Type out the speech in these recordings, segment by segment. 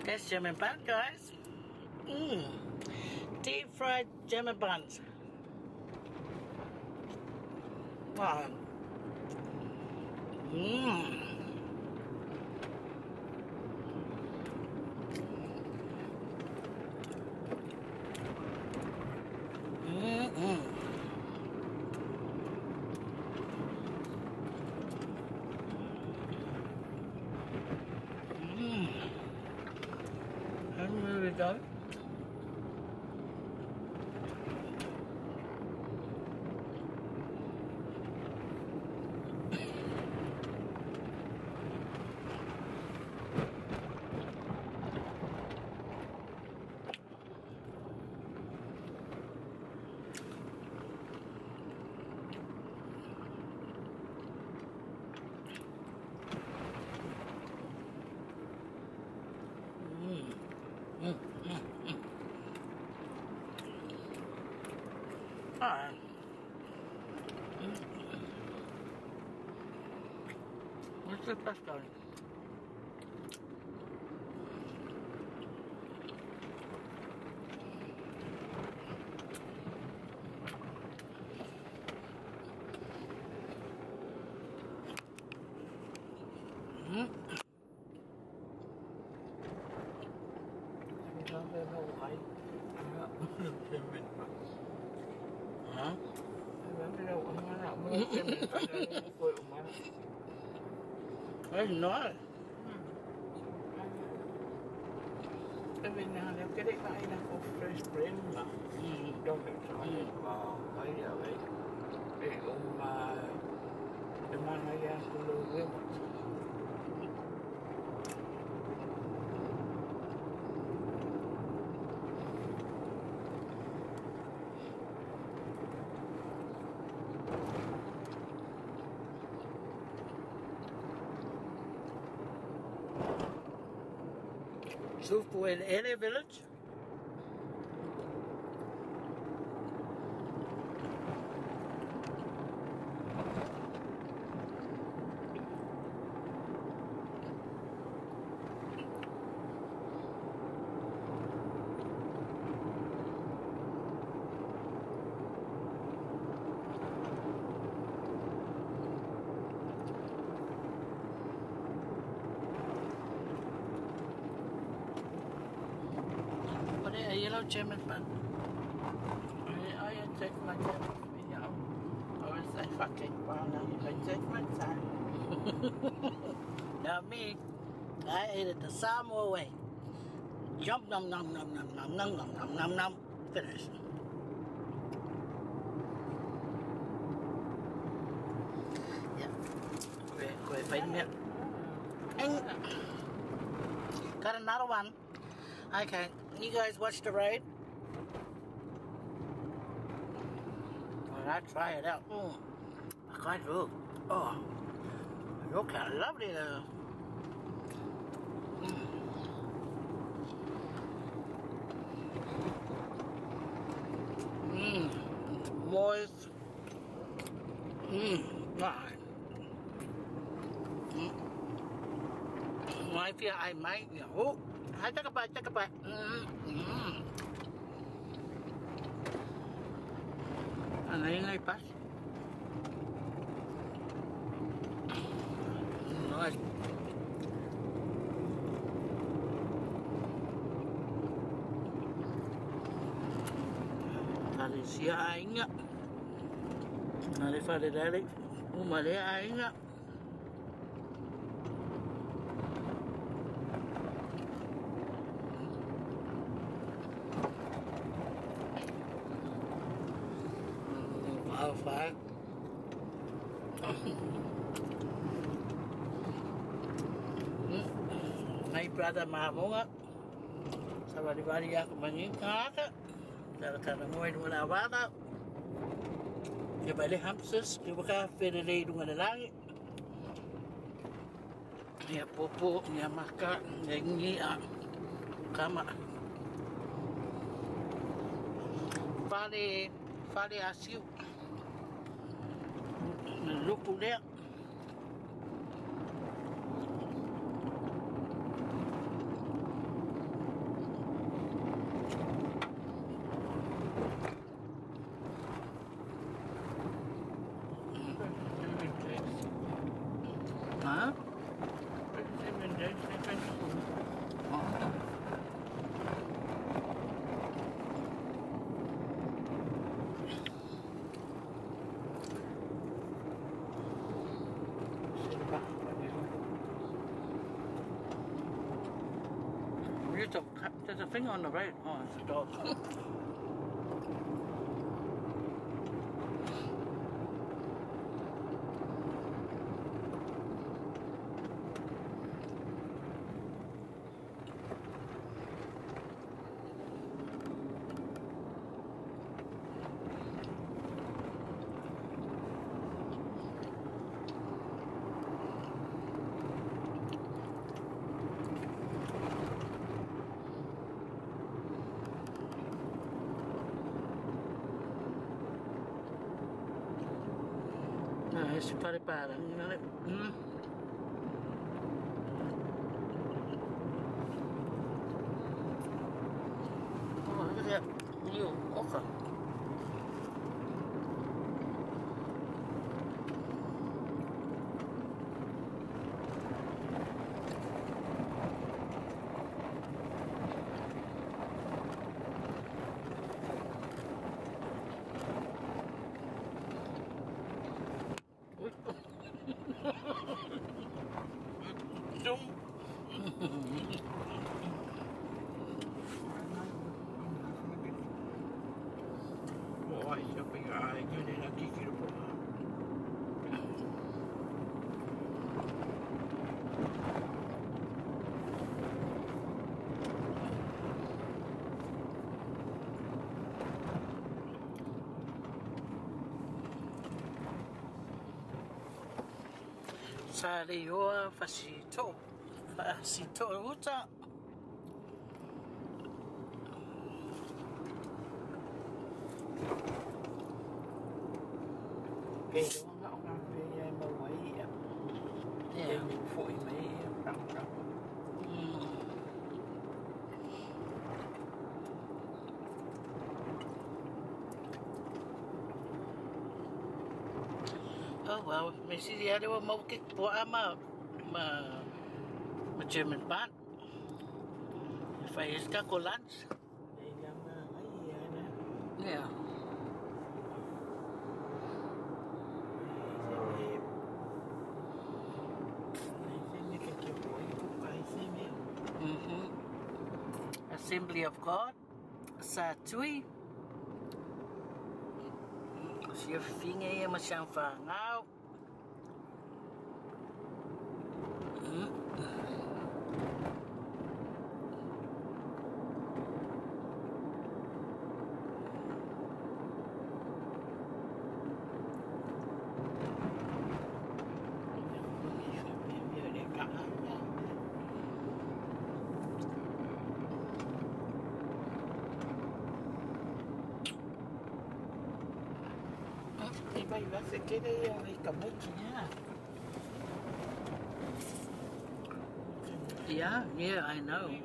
That's German bun, guys. Deep fried German buns. Wow. Here we go. Alright. What's the best going? Huh? It's nice. Fresh bread. Sufuelele village. A yellow German bun. I take my time. I always say fucking brown. I take my time. Now me, I ate it the Samoa way. Jump num num num num num num num num num num. Finish. Yeah. Great, great milk. And got another one. Okay. You guys watch the road. And I try it out. I can't look. Oh, look how lovely though. It's moist. Nice. I feel I might. Oh. I take a bite, take a bite. And then I pass. Nice. Tali ainga. Nari fale dali. Umale ainga. My brother Mamunga, Sabaribari Yakumanika, Karamoy Wada, Jabali Hamsis, Jubaka, Fedele Dungalang, Popo, Yamaka, Nengia, Kama Fale Fale Asiu. Look there. There's a thing on the road. Oh, it's a dog. It's pare para. Oh, look at that little ochre. Sa le ioa fasito uta. Oh well, me si ia lewa mau ke poa ma German part. If I just got lunch. Yeah. Assembly of God, Satui. Sia finga ia ma siang whangau. Yeah, I know. Yeah.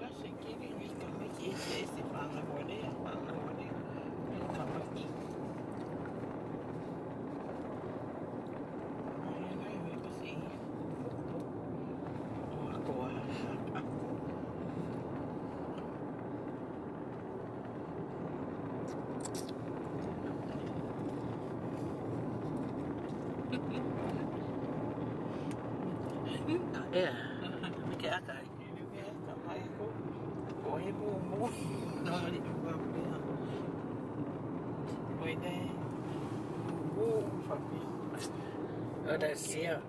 Oh, that's here.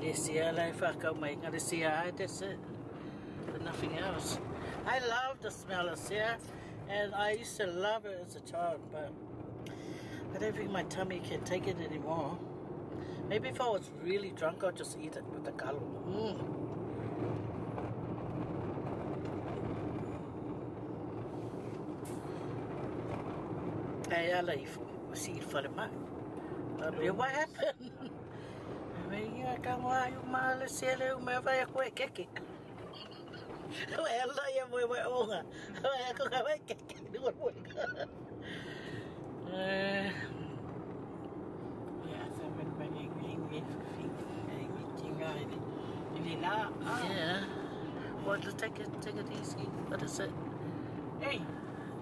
This year, life I come make this year, that's it. But nothing else. I love the smell of sia, and I used to love it as a child, but I don't think my tummy can take it anymore. Maybe if I was really drunk, I'd just eat it with the kalo. Hey, I like see for the man. What happened? Yeah. Well, just take it easy. What is it? Hey.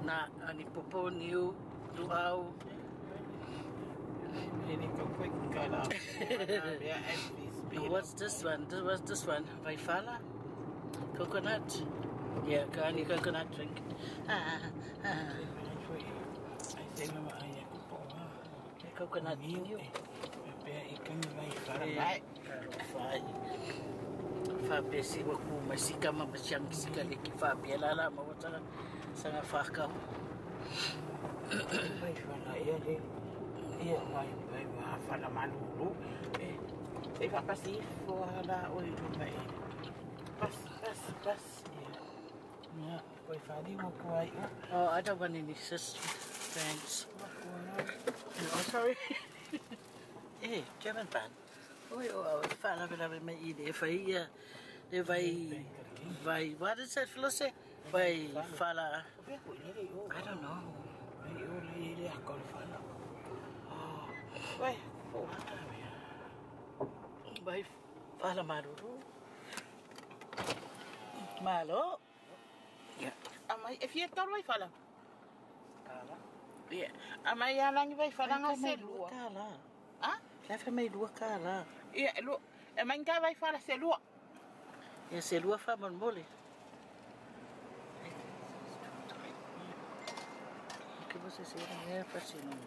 Na ani popo niu luau. What's this one? What's this one? Vaifala? Coconut? Yeah, only coconut drink. Coconut niu. Whapesi waku masika ma masiang sika leki whapia la ma watanga sanga whakau. Vai ia le ia vai vai whala malulu. E whapasi fo la oi luma e. Pas pas pas. Ia koi whali waku ai. Oh, I don't want any sis. Thanks. Oh, sorry. Eh, German pan. Oi, oh, whaalavelave mai i le whai ia. Le vai, vai, what is that, Felose? Vai, whala. I don't know. Vai, whala maruru. Malo. Yeah. Amai, e fia tau vai whala? Kala. Yeah. Amai alangi vai whala ngā se lua. Kala. Ah? Lai mai lua kala. Ia, lua. E mai ngā vai whala se lua. Ia se lua wha mole. Que você se é fácil não.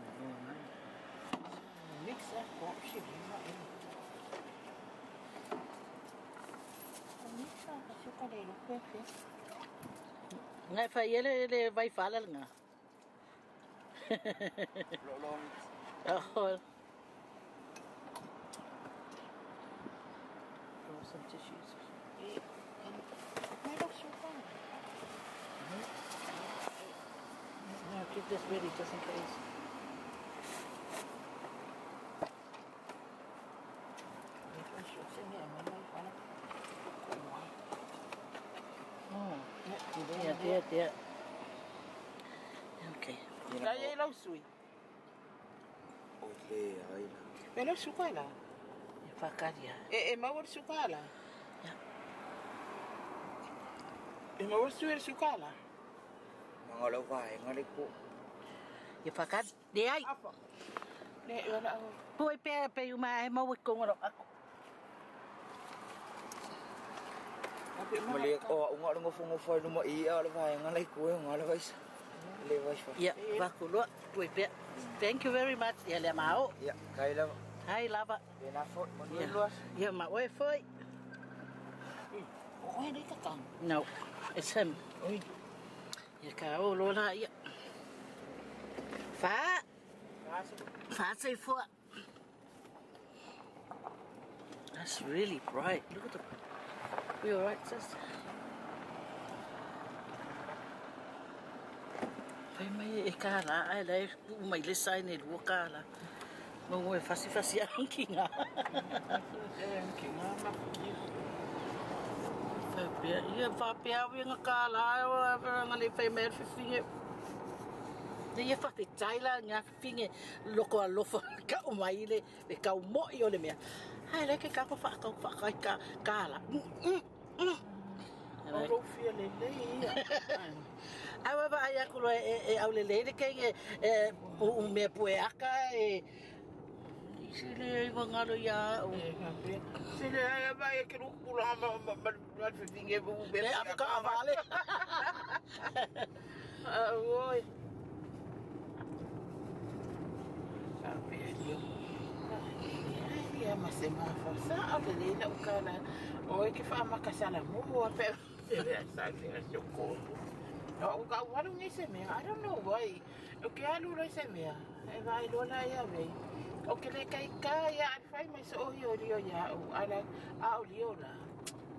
Mixa, ko shi lima e. Mixa, se ka le lu pe. Ngai fa ele le vai fala nga. Lo Oh. Some tissues. No, keep this ready just in case. Oh, yeah, yeah. Okay. Whakaria. E maua le sukala. Yeah. E maua sui le sukala. Manga lau vai ngale ko. Ia whakari. Le ai. Le wala au. Poi pea pe uma e maua konga ro ako. Mali o unga lo ngofo ngofo luma i a le vai ngale ko ngale vai. Le vai fa. Ia vakuloa poi pea. Thank you very much. Ia le mau. Ia kai lava. Hai lava. Yeah, yeah, ma oi foi. No, it's him. Oi. Ia ka o lola ia. Fa. Fa se fo. That's really bright. Look at the. We all right, sis? Fai mai e ka la ai le mai le sai ne lua ka la. Mo e fasi fasi anki ngā. Anki ngā makuki. Whapea, ia whapea au ngā kāla, ngā le whai mea whiwhinge. Ia whawhi taila ngā whiwhinge loko alofa ka o mai le kau moi o le mea. Hai le ke kako whakau whakai ka kāla. O rofia le le ia. Awa ai aku loa e au le le ke e u mea pue aka e Sile i ngalo ia o. Sile ai vai ke lu pula ma ma ma whiwhinge bu bele a ka vale. Ah oi. Sa pe dio. Ia ma se ma fa sa a le na ukala. Oi ke fa ma ka sala mo pe. Sa pe so ko. O ka walu ngi se mea. I don't know why. O ke alu lo se mea. E vai lola ia vei. O ke le kai ka ia al fai mai so hi o rio ia o ala a o rio la.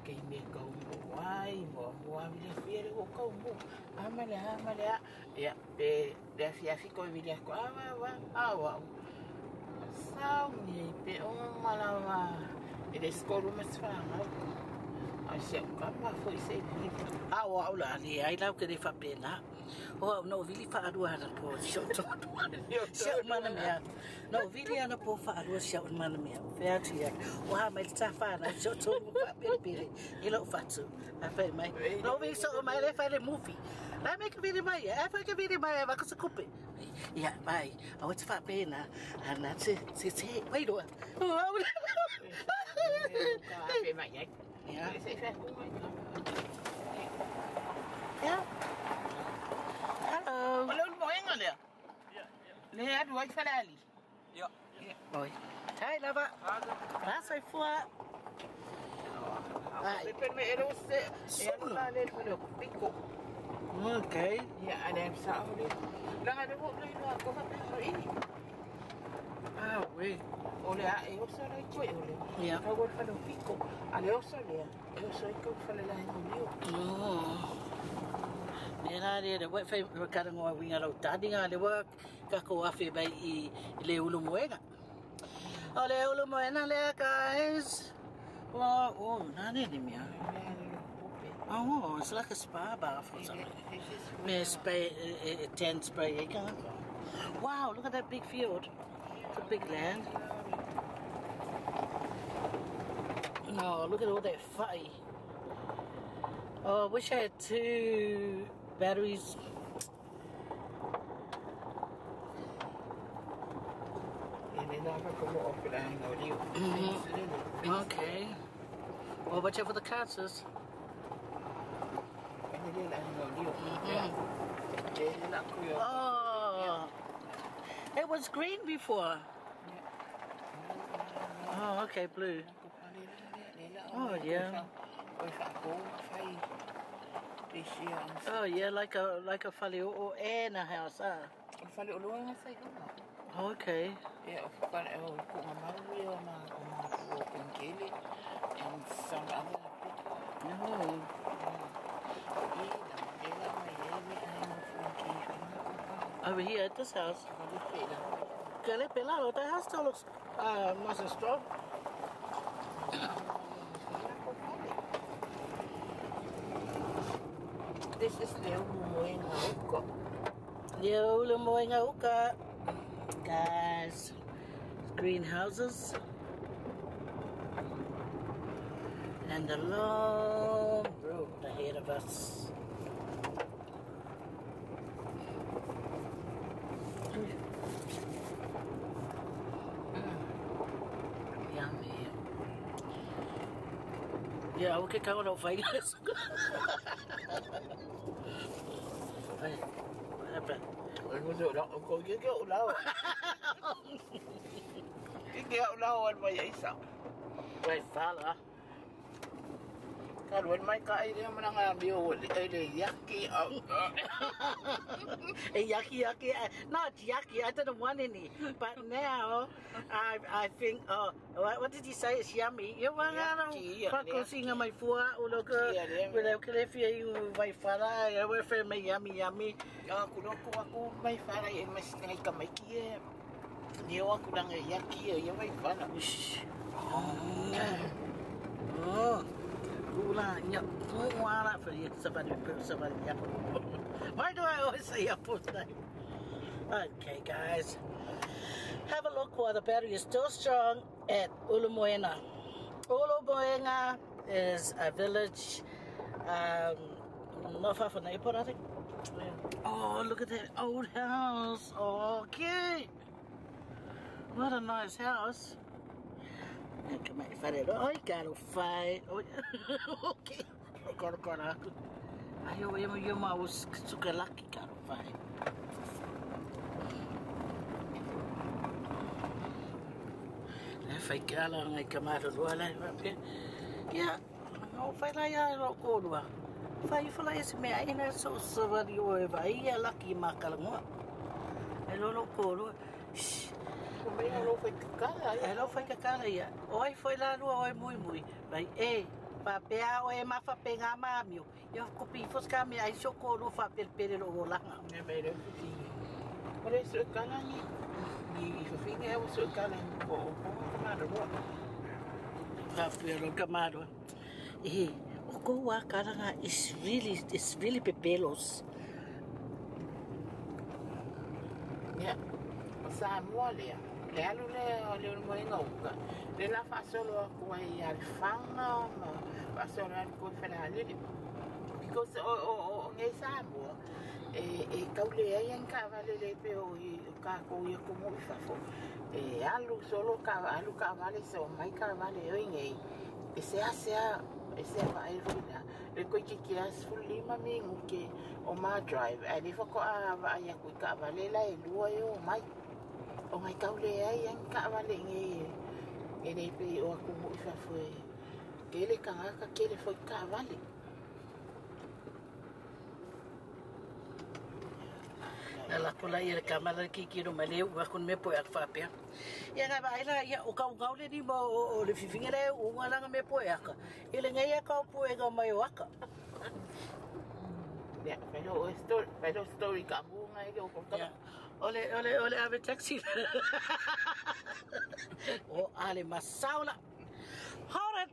Ke me ka o wai mo mo a vile fiere o ka mo. Amale amale ia pe le fia fi ko vile ko a wa a wa. Sau ni pe o malawa. E le skolu mas fa. Ai se ka ma foi se ni. A o au la le ai lau ke le whapena. O au no vili whaarua ana po si o tō. Si au mana mea. No vili ana po whaarua si au mana mea. Whea atu ia. O ha mai le tāwhana si o tō whapere I lau whatu. A whai mai. No vili so o mai le whai le movie. Lai mai ka vili mai. Ai whai ka vili mai ai waka sa kupe. Ia mai. Au te whapena. Ana te te te. Wairoa. O au le. Mai ai. Yeah. Se i ku mai. Yeah. Hello. O le ulu moenga lea? Le adu ai falali. Ia. Oi. Hey, lava. Rasa fua. Ai. Pe me ero se e alu la le le piko. Okay. Ia ale sa o le. La le wo le no ko fa pe i. Ah, oui. O le a e oso le ko e o le. Yeah. Ka wo fa le piko. Ale oso le. E oso i ko fa le la ni o. Oh. Nera re re wai whakarangoa winga rau tāninga le wā kako awhe mai i le ulu moenga. O le ulu moenga lea, guys. Oh, oh, nā ne mea. Oh, it's like a spa bath or something. Me spray, tan spray e ka. Wow, look at that big field. It's a big land. Oh, look at all that whai. Oh, I wish I had 2 batteries. Mm-hmm. Okay. Well, watch out for the cars, sis. Mm-hmm. Oh, it was green before. Oh, okay, blue. Oh, yeah. Oh, yeah, like a faleo'o and a house, ah. Okay. Yeah, and some other people. Oh. Over here at this house. The house still looks nice and strong. This is the Ulumoenga Uka. The Ulumoenga Uka. Guys, greenhouses. And the long road ahead of us. Yummy. Yeah, okay, come on, fight. What happened? Wait, fala. Yucky, yucky. Not yucky, I didn't want any. But now, I think, oh, what did you say? It's yummy. You want yummy, yummy. Oh. Why do I always say Yapo's name? Okay, guys. Have a look while the battery is still strong at Ulumoenga. Ulumoenga is a village not far from the airport, I think. Yeah. Oh, look at that old house. Okay. What a nice house. Okay. Hello, whaikakala ia. Oi foi la lua oi mui mui. Vai e, papea o e mawhapenga maamio. Ia kopi foska me ai soko lo whapelpele lo o langa. Ne me re whitingi. Ore so kalangi. Ni whitingi e o so kalangi ko o kamaro roa. Whapea lo kamaro. E, o ko wā karanga is really pepelos. Yeah. Samoa lea. Le alu le o le moenga uka. Le la fasolo ko ai al fanga ma fasolo al ko fela le. Because o ngai Samoa e kaule ai en ka vale le pe o i ka ko i ko mo i fafo. E alu solo ka alu ka vale so mai ka vale o ngai. E seasea e sea vaai foi la le toeititi lava 15 minute o ma drive ae lea faatoa vaai atu i taavale la e lua e omai ona e tau leai lava ni taavale i inei e le pei o atunuu i fafo e tele tagata tele foi taavale. Na lako la ia le kama la kikilo mai le ua kun me po aka faapea. Ia nga vaai la ia o kau ngau le ni mo o le fifinga le unga langa me po aka. I le ngai aka o puega mai o aka. Ia, fai lo story, fai lo story ka bunga i le o ko. Ia. Ole ave taxi. O ale masaula. Hold it.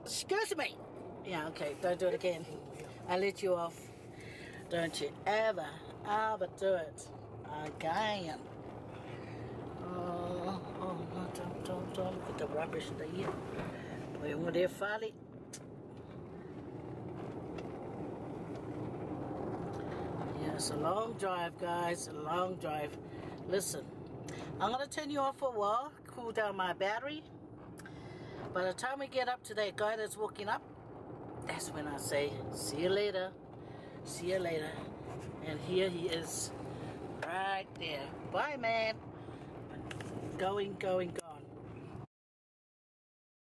Excuse me. Yeah, okay, don't do it again. I let you off. Don't you ever, ever do it again. Oh, oh, no, don't, don't, don't look at the rubbish in the ear. Boy, I'm there, fale. Yeah, it's a long drive, guys, a long drive. Listen, I'm gonna turn you off for a while, cool down my battery. By the time we get up to that guy that's walking up, that's when I say, see you later, see you later. And here he is, right there. Bye, man. Going, going, going.